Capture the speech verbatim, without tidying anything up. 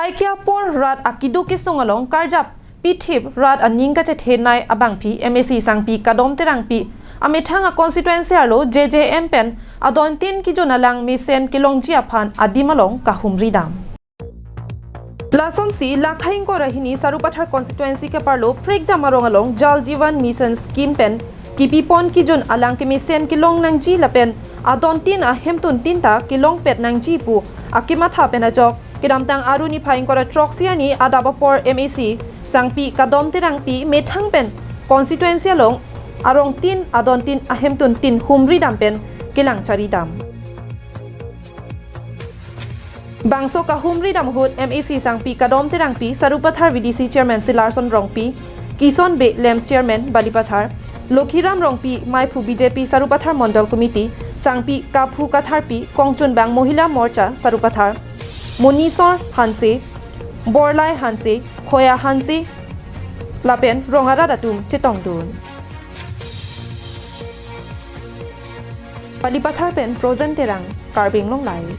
Akia apor rat akidu kisung along karjap pithip rat aning kachethenei abangpi M A C Sangpi Kadom Terangpi amethang a constituency arlo J J M pen adontin kijun alang mesen kelongji aphan adim along kahumri dam. Lasonsi lakha ingkoi ra hini Sarupathar constituency keparlo Prekjam arong along Jal Jeevan Mission scheme pen kipipon kijun alang kemesen kelong nangji lapen adontin ahemtun tin ta kelongpet nangji pu akematha pen ajok kedamtang Aru niphai ingkoi ra throksi arni adap apor M A C Sangpi Kadom Terangpi methang pen constituency along arong tin adontin ahemtun tin humri dam pen kelang chari dam. Bangso kahumri dam ahut M A C Sangpi Kadom Terangpi, Sarupathar V D C Chairman Silarson Rongpi, Kison Bey Lamps Chairman Balipathar, Lokhiram Rongpi, Maiphu B J P Sarupathar Mondol Committee, Sangpi Kaphu Katharpi, Kongchunbang Mohila Morcha Sarupathar, Monisor Hanse, Borlai Hanse, Khoya Hanse lapen rong arat atum chetongdun. Balipathar pen Frozen Terang, Karbi Anglong Live.